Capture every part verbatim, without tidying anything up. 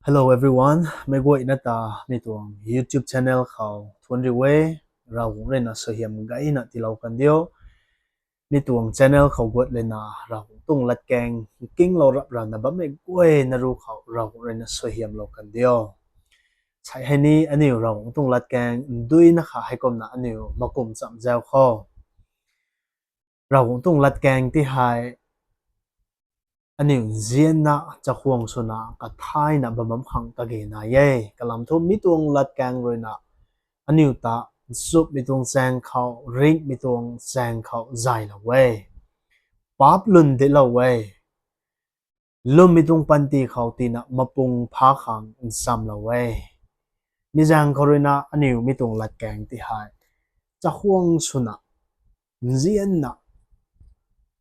Hello everyone, meic guayna ta mi tuang YouTube channel khou thuanc riu e, Ravguangc ruina suaihiam gayna tiilou kan diu. Mi tuang channel khou guat lana Ravguangc tuang latkaeng kinglou rap rana bammei guayna ruc khou Ravguangc ruina suaihiamlou kan diu. Sei hei ni aniu Ravguangc tuang latkaeng nduina kha heikumna aniu makum cham zau khou Ravguangc tuang latkaeng ti hei aniu nzianna, chakhwang swna, kathayna bam bam khang kage nai e. Kalam thu mi tuang latkaeng ruina aniu ta nchumhmei tuang chaeng khou, ringhmei tuang chaeng khou zaylou e. Paap lwn dinclou e. Lwmmei tuang panty khou tina mapung pha khang nchamlou e. Mi zaeng khou ruina aniu mi tuang latkaeng ti hei chakhwang swna, nzianna,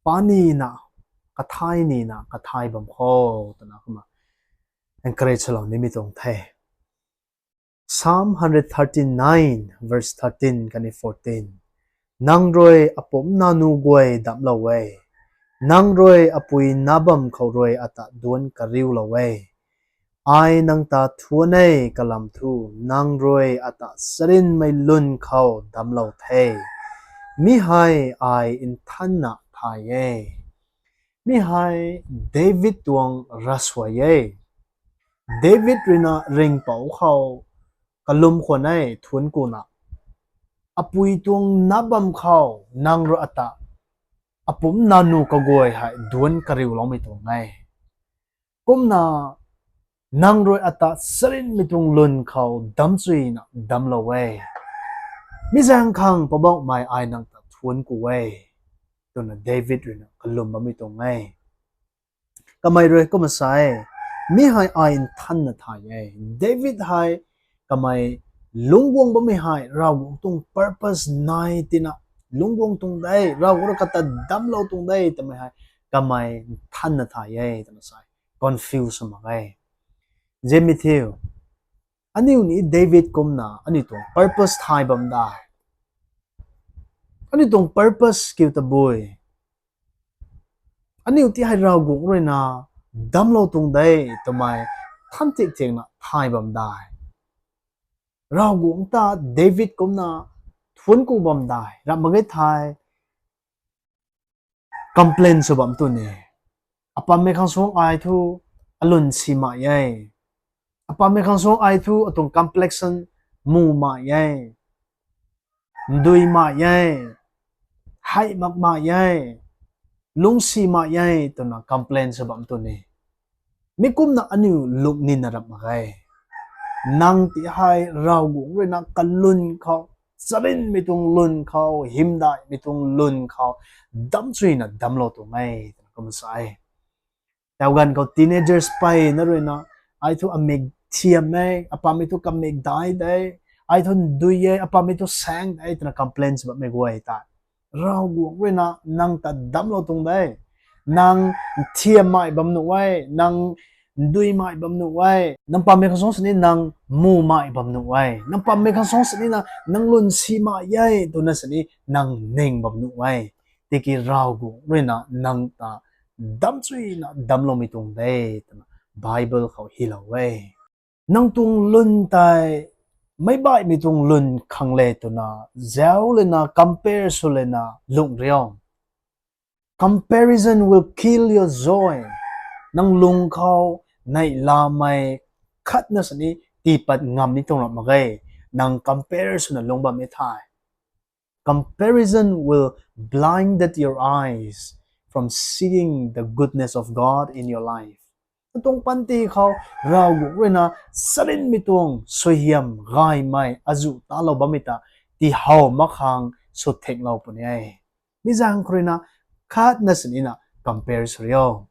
paap nina, kathay nina, kathay bam khou twna kumna encourage lou nimei tuang the. Psalm hundred thirty-nine verse thirteen khatni fourteen. Nang rui apumc nanu guay damclou e. Nang rui apui na bam khou rui ata duanc kariulou e. Ai nang ta thuanc e kalam thu, nang rui ata charynmei lwn khou damclou the. Mi hei ai nthanna thay e. Mi hei David tuang ravsuai e. David ruina ringhpouc khou kalum khwan e thuanc kuna, apui tuang na bam khou nang rui ata apumc nanu kaguay hei duanc kariuloumei tuang e. Kumna nang rui ata charynmei tuang lwn khou damchuina damclou e. Mi zaeng khang Poubauhmei ai nang ta thuanc ku e, twna David ruina kalum bammei tuang e. Kamei rui kumna sa e, mi hei ai nthanna thay e. David hei kamei lungcguang bammei hei Ravguangc tuang purpose nai tina lungcguang tuang de, Ravguangc rui kata damclou tuang de twmei hei kamei nthanna thay e twna sa e. Confuse sw mak e. Nzianmei thiu, aniu ni David kumna aniu tuang purpose thay bam de. Aniu tuang purpose kiu tabui, aniu ti hei Ravguangc ruina damclou tuang de twmei than thik thikna thay bam de. Ravguangc ta David kumna thuanc ku bam de. Ramh mak ge thei complain sw bam tu ni. Apammei khang suang ai thu alwn si mai e. Apammei khang suang ai thu atuang complexion mu mai e. Ndui mai e. Hei mak mai e. Lungcsi mai e twna complain sw bam tu ni. Mi kumna aniu lungcnina rap mak ge. Nang ti hei Ravguangc ruina kalwn khou, charynmei tuang lwn khou, hymdaihmei tuang lwn khou damchuina damclou tuang e twna kumna sa e. Tau ganv khou teenagers peyna ruina, ai thu amik thiam e, apammei thu kamik dai de, ai thu ndui e, apammei thu saeng de twna complain sw bammei guay tei, Ravguangc ruina nang ta damclou tuang de. Nang nthiammei bam nuh e, nang nduimei bam nuh e, nang pammei khang suang sini nang mumei bam nuh e, nang pammei khang suang sini na nang lwn si mai e twna sini nang ning bam nuh e. Tiki Ravguangc ruina nang ta damchuina damcloumei tuang de twna Bible khou hylou e. Nang tuang lwn tei meic baihmei tuang lwn khang le twna zauc lana compare sw lana lungh rio. Comparison will kill your joy. Nang lung khou neihlamei khatna sini tiipat ngam ni tuang rap mak ge. Nang compare swna lungc bammei thei, comparison will blinded your eyes from seeing the goodness of God in your life. Atuang panty khou Ravguangc ruina charynmei tuang suaihiam gaymei azuh talou bammei ta tiihow mak khang sw thinglou puni e. Mi zaeng khou ruina khatna sini na compare sw rio.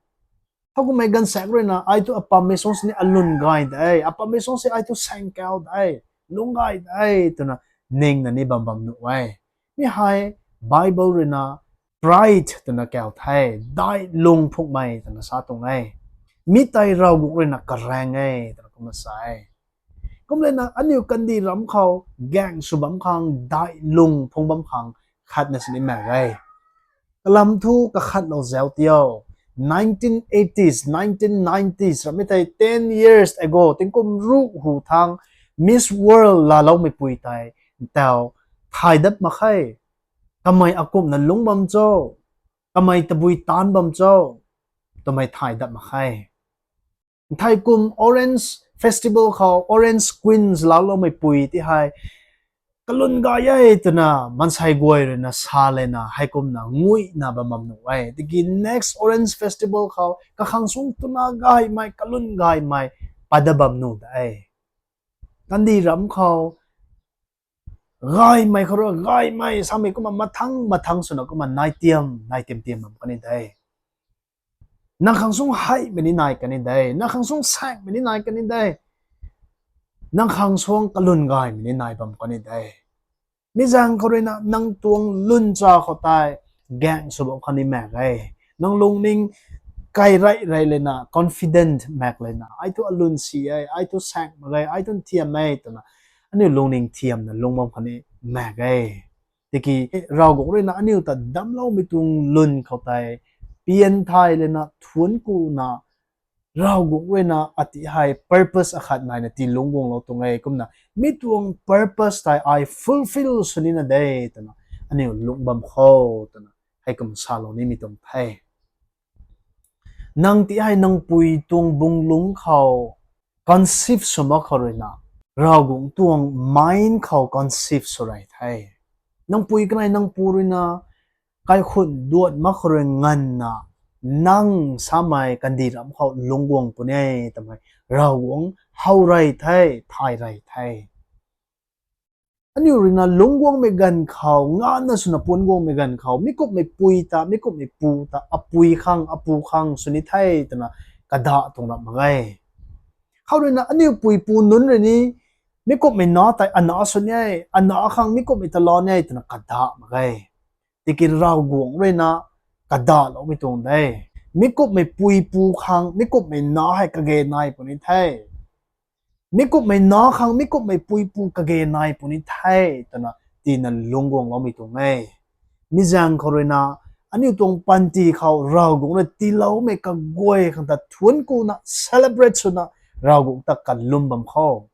Howkumhmei gaanvsaekc ruina ai thu apammei suang sini alwn gay de, apammei suang sini ai thu saeng kau de, lungc gay de twna ningna ni bam bam nuh e. Mi hei Bible ruina pride twna kau the, daihlung phungmei twna sa tuang e. Mi tei Ravguangc ruina karaeng e twna kumna sa e. Kum lana aniu kandih ram khou gaeng sw bam khang daihlung phung bam khang khatna sini mak e. Kalam thu kakhatlou zauc tio. nineteen eighties, nineteen nineties, ramei tei ten years ago, tingkum ruh hu thang, Miss World laloumeipui tei, ntau, thay dat mak khe. Kamei akumhna lungc bam cho, kamei tabui taanc bam cho, twmei thay dat mak khe. Nthei kum Orange Festival khou Orange Queens lauloumeipui ti hei, kalun gay e twna maansei guay ruina sa lana, heikumna nguina bam bam nuh e. Tiki next Orange Festival khou kakhang sung twna gaymei, kalun gaymei, pat dat bam nuh de. Kandih ram khou gaymei khou rui gaymei samei kumna mathang mathang swna kumna nai tiam, nai tiam tiam bam kani de. Nang khang sung heimei ni nai kani de, nang khang sung saengmei ni nai kani de. Nang khang sung kalun gaymei ni nai bam kani de. Mi zaeng khou ruina nang tuang lwn cha khou tei gaeng sw bam kani mak e. Nang lungning kai rey rey lana, confident mak lana, ai thu alun si e, ai thu saeng mak e, ai thu nthiam e twna, aniu lungning thiamna lungc bam kani mak e. Tiki Ravguangc ruina aniu ta damcloumei tuang lwn khou tei pian thay lana, thuanc kuna, Ravguangc ruina ati hei purpose akhat naina tii lungc guanglou tuang e, kumna mi tuang purpose tei ai fulfill sw nina de twna aniu lungc bam kho twna heikum salou nimei tuang the. Nang ti hei nang pui tuang bung lungc khou conceive sw mak khou ruina, Ravguangc tuang mind khou conceive sw rey the. Nang pui kanei nang pu ruina kaikhun duan mak khou rui nganvna, nang samei kandih ram khou lungc guang puni e twmei Ravguangc how rey the, thay rey the. Aniu ruina lungc guangmei ganv khou, nganvna swna puanc guangmei ganv khou, mi kumhmei pui ta, mi kumhmei pu ta, apui khang, apu khang sw ni the twna kadah tuang rap mak ge. Khou ruina aniu pui pu nunc rui ni, mi kumhmei na tei ana sw ni e, ana khang mi kumhmei ta lou ni e twna kadah mak ge. Tiki Ravguangc ruina kadahloumei tuang de. Mi kumhmei pui pu khang mi kumhmei na hei kage nai puni the. Mi kumhmei na khang mi kumhmei pui pu kage nai puni the twna tina lungc guangloumei tuang e. Mi zaeng khou ruina, aniu tuang panty khou Ravguangc rui tiiloumei kaguay khang ta thuanc kuna celebrate swna Ravguangc ta kalum bam kho.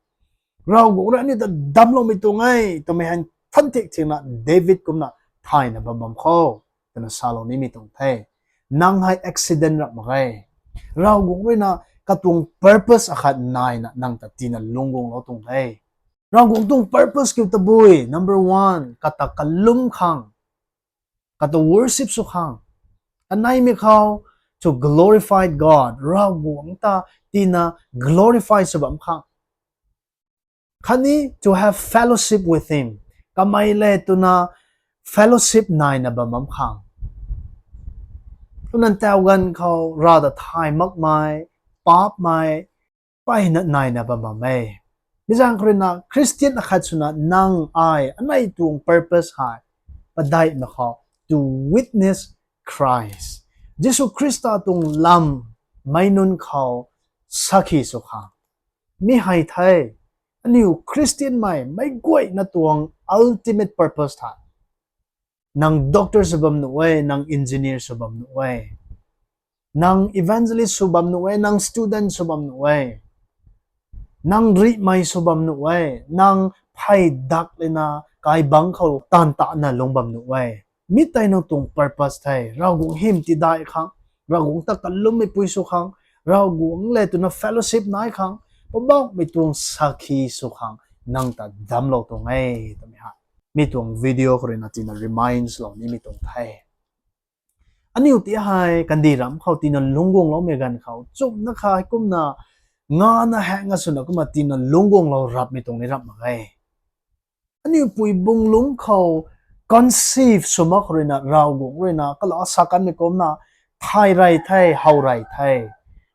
Ravguangc rui aniu ta damcloumei tuang e twmei hei than thik thikna David kumna thayna bam bam kho twna salou nimei tuang the. Nang hei accident rap mak ge. Ravguangc ruina katuang purpose akhat naina nang ta tina lungc guanglou tuang the. Ravguangc tuang purpose kiu tabui, number one, kata kalum khang, kata worship sw khang. Kaneimei khou, to glorify God, Ravguangc ta tina glorify sw bam khang. Khatni to have fellowship with Him, kamei le twna fellowship naina bam bam khang. Kumna ntau ganv khou Rav ta thay makmei, paapmei, mpeyna naina bam bam e. Mi zaeng khou ruina Christian akhat swna nang ai anei tuang purpose hei padeih mak khou, to witness Christ, Jisu Khrista tuang lam meic nunc khou sakhi sw khang. Mi hei the, aniu Christian mei meic guayna tuang ultimate purpose the. Nang doctor sw bam nuh e, nang engineer sw bam nuh e, nang evangelist sw bam nuh e, nang student sw bam nuh e, nang rihmei sw bam nuh e, nang phey dak lana kaibangc khou taanv tana lungc bam nuh e. Mi tei nang tuang purpose the, Ravguangc hym tidaih khang, Ravguangc ta kalummei pui sw khang, Ravguangc le twna fellowship nai khang, Poubauhmei tuang sakhi sw khang nang ta damclou tuang e twmei hei mi tuang video khou ruina tina remind lou nimei tuang the. Aniu ti hei kandih ram khou tina lungc guangloumei ganv khou chumna kha kumna ngana hangna swna kumna tina lungc guanglou rapmei tuang ni rap mak ge. Aniu pui bung lungc khou conceive sw mak khou ruina Ravguangc ruina kala sa kanmei kumna thay rey the, how rey the.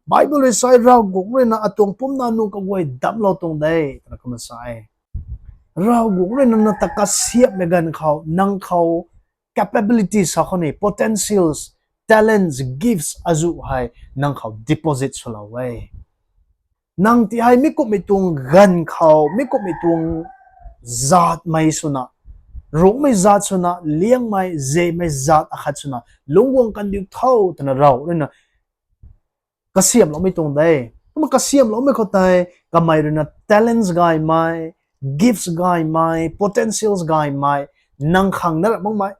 Bible rui sa e, Ravguangc ruina atuang pumna nunc kaguay damclou tuang de twna kumna sa e. Ravguangc ruina nang ta kasiamhmei ganv khou nang khou capabilities sa khou ni, potentials, talents, gifts azuh hei nang khou deposit swlou e. Nang ti hei mi kumhmei tuang ganv khou mi kumhmei tuang zaatmei swna, Ruangmei zaat swna, Liangmei, Zemei zaat akhat swna lungc guang kandiu tho twna Rav ruina kasiamhloumei tuang de. Kumna kasiamhloumei khou tei kamei ruina talents gaymei, gifts gaymei, potentials gaymei, nang khang na rap makmei,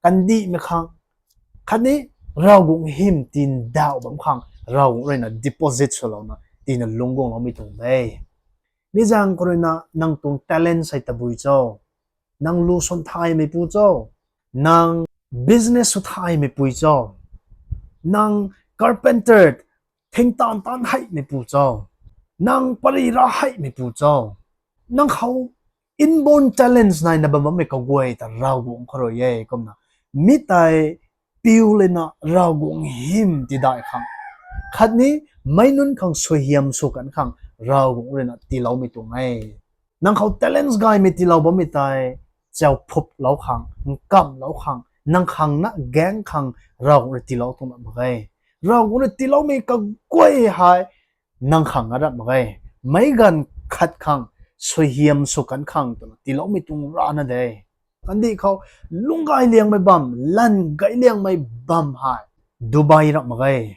kandihmei khang, khatni Ravguangc hym tindauh bam khang Ravguangc ruina deposit swlouna tina lungc guangloumei tuang de. Mi zaeng khou ruina nang tuang talents hei tabui cho? Nang lu swan thaymeipu cho? Nang business sw thaymeipu cho? Nang carpenter, thingtaanv taanv heimeipu cho? Nang pary ra heimeipu cho? Nang khou inborn talents naina bam bammei kaguay ta Ravguangc khou rui e. Kumna mi tei piu lena Ravguangc hym tidai khang, khatni meic nunc khang suaihiam sw kan khang Ravguangc ruina tiiloumei tuang e. Nang khou talents gaymei tiilou bammei tei chau phuplou khang, nkamlou khang, nang khang na gaeng khang Ravguangc rui tiilou tuang ram mak ge. Ravguangc rui tiiloumei kaguay hei nang khang na rap mak ge. Meic ganv khat khang suaihiam sw kan khang twna tiiloumei tuang rana de. Kandih khou lungc gay liangmei bam, lan gay liangmei bam hei Dubai rap mak ge,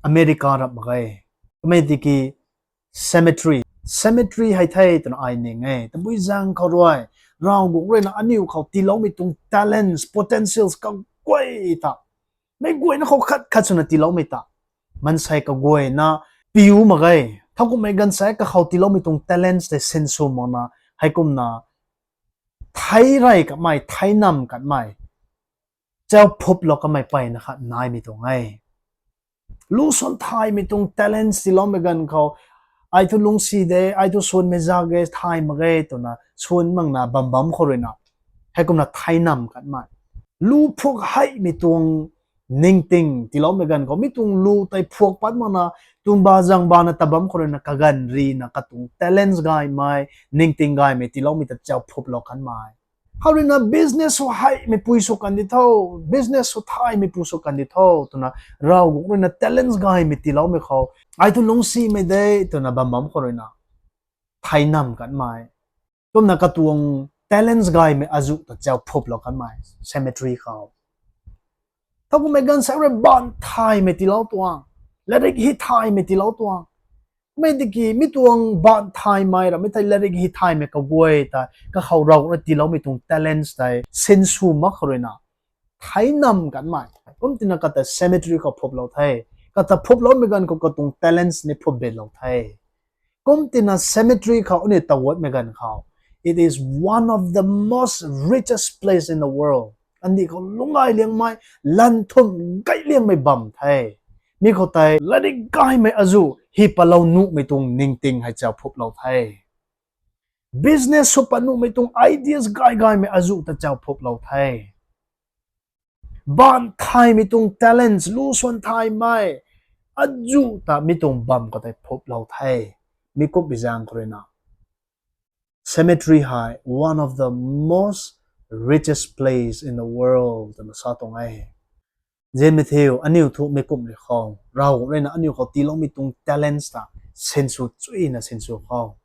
America rap mak ge. Kamei tiki cemetery, cemetery hei the twna ai ning e. Tabui zaeng khou rui Ravguangc ruina aniu khou tiiloumei tuang talents, potentials kaguay ta, meic guayna khou khat khat swna tiiloumei ta, maansei kaguayna piu mak ge. Thowkumhmei gaanvsaekc kakhou tiiloumei tuang talents tei sinsw makna, heikumna thei rey katmei, thei nam katmei, chau phuplou kamei mpeyna khat naimei tuang e. Lu swan thaymei tuang talents tiiloumei ganv khou, ai thu lungcsi de, ai thu swanmei zak ge, thay mak ge twna swan makna bam bam khou ruina, heikumna thei nam katmei, lu phuak heimei tuang ningting tiiloumei ganv khou, mi tuang lu tei phuak pat makna, tuang ba zang bana ta bam khou ruina kaganv rina katuang talents gaymei, ningting gaymei tiiloumei ta chau phuplou kanmei. Khou ruina business sw heimei pui sw kandi tho, business sw thaymei pu sw kandi tho twna Ravguangc ruina talents gaymei tiiloumei khou, ai thu lungcsimei de twna bam bam khou ruina thei nam kanmei. Kumna katuang talents gaymei azuh ta chau phuplou kanmei cemetery khou. Thowkumhmei gaanvsaekc rui baanv thaymei tiilou tuang, lairik hi thaymei tiilou tuang. Mei tiki mi tuang baanv thaymei ramei thei lairik hi thaymei kaguay tei kakhou Ravguangc rui tiiloumei tuang talents tei sinsw mak khou ruina thei nam kanmei. Kumtina kata cemetery khou phuplou the. Kata phuploumei ganv khou katuang talents ni phup bitlou the. Kumtina cemetery khou aniu taguatmei ganv khou, it is one of the most richest place in the world. Kandih khou lungc gay liangmei, lan thumh gay liangmei bam the. Mi khou tei lairik gaymei azuh hi patlou nuhmei tuang ningting hei chau phuplou the. Business sw pat nuhmei tuang ideas gay gaymei azuh ta chau phuplou the. Baanv thaymei tuang talents, lu swan thaymei azuh ta mi tuang bam khou tei phuplou the. Mi kumhbi zaeng khou ruina cemetery hei one of the most richest place in the world twna sa tuang e. Zianmei thiu, aniu thu mi kumh ri khou, Ravguangc ruina aniu khou tiiloumei tuang talents ta sinsw chuyna sinsw khou,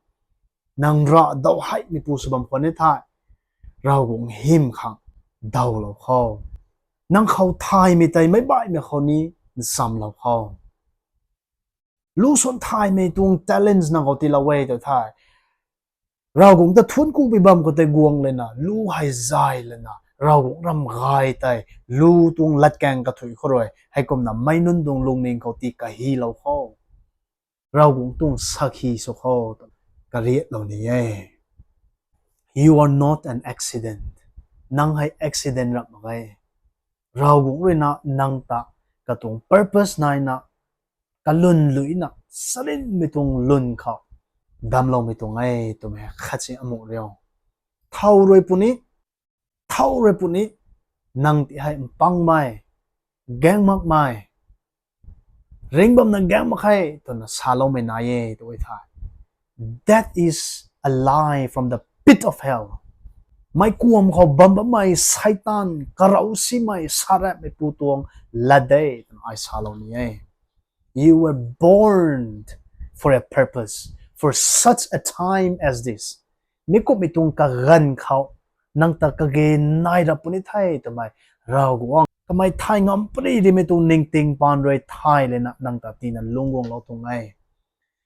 nang ra daw heimei pu sw bam khwan ni thei, Ravguangc hym khang dawlou khou, nang khou thaymei tei meic baihmei khou ni nchamlou khou. Lu swan thaymei tuang talents nang khou tiilou e tw thei, Ravguangc ta thuanc kubi bam khou tei guang lana, lu hei zay lana, Ravguangc ram gay tei, lu tuang latkaeng kathuic khou rui heikumna meic nunc tuang lungning khou tii kahilou khou, Ravguangc tuang sakhi sw khou twna kariatlou ni e. You are not an accident. Nang hei accident rap mak ge. Ravguangc ruina nang ta katuang purpose naina, kalun luina, salinmei tuang lun khou damcloumei tuang e twmei khatsi amuh riu. Thow rui puni, thow rui puni, nang ti hei mpangmei, gaeng makmei, ringh bamna gaeng mak khe twna saloumei nai e tw e the. That is a lie from the pit of hell. Meic kuam khou bam bammei Seitaan, karau simei, sarapmei pu tuang lat de twna ai salou ni e. You were born for a purpose, for such a time as this. Mi kumhmei tuang kaganv khou nang ta kage nai rap puni the twmei Ravguangc Kamei thay ngam puni dimei tuang ningting paan rui thay lana nang ta tina lungc guanglou tuang e.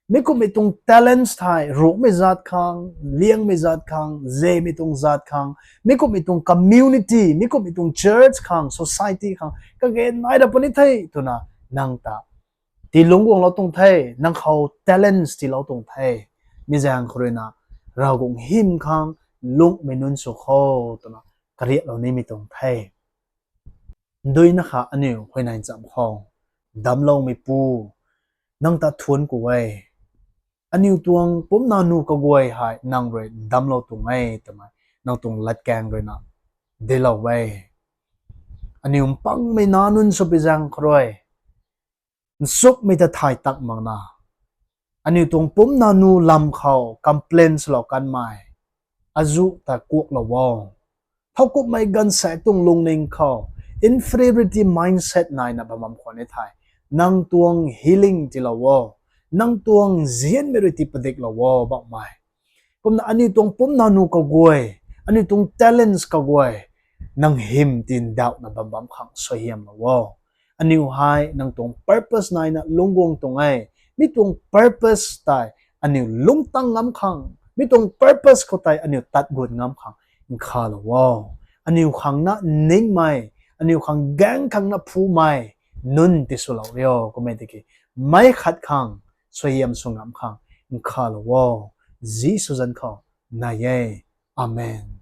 Mi kumhmei tuang talents thei, ruhmei zat khang, liangmei zat khang, zemei tuang zat khang, mi kumhmei tuang community, mi kumhmei tuang church khang, society khang kage nai ra puni the twna nang ta tii lungc guanglou tuang the. Nang khou talents tiilou tuang the. Mi zaeng khou ruina Ravguangc hym khang lungcmei nunc sw kho twna kariaklou nimei tuang the. Nduina kha aniu huayney ncham khou, Damcloumeipu, nang ta thuanc ku e. Aniu tuang pumc nanu kaguay hei nang rui damclou tuang e twmei nang tuang latkaeng ruina dinclou e. Aniu mpangmei nac nunc swpui zaeng khou rui nchumhmei ta thay tak makna, aniu tuang pumc nanu lam khou complain swlou kanmei azuh ta kuaklou o. Thowkumhmei gaanvsaekc tuang lungning khou inferiority mindset naina bam bam khwan e thei, nang tuang healing tiilou o, nang tuang nzianmei rui tii padiklou o Poubauhmei. Kumna aniu tuang pumc nanu kaguay, aniu tuang talents kaguay nang hym tii ndauhna bam bam khang suaihiamlou o. Aniu hei nang tuang purpose naina lungc guang tuang e. Mi tuang purpose tei aniu lungctang ngam khang, mi tuang purpose khou tei aniu tat guan ngam khang nkhavlou o. Aniu khang na ningmei, aniu khang gaeng khang na phumei nunc tiswlou rio. Kummei tiki meic khat khang suaihiam sw ngam khang nkhavlou o. Jisu zanc khou nai e. Amen.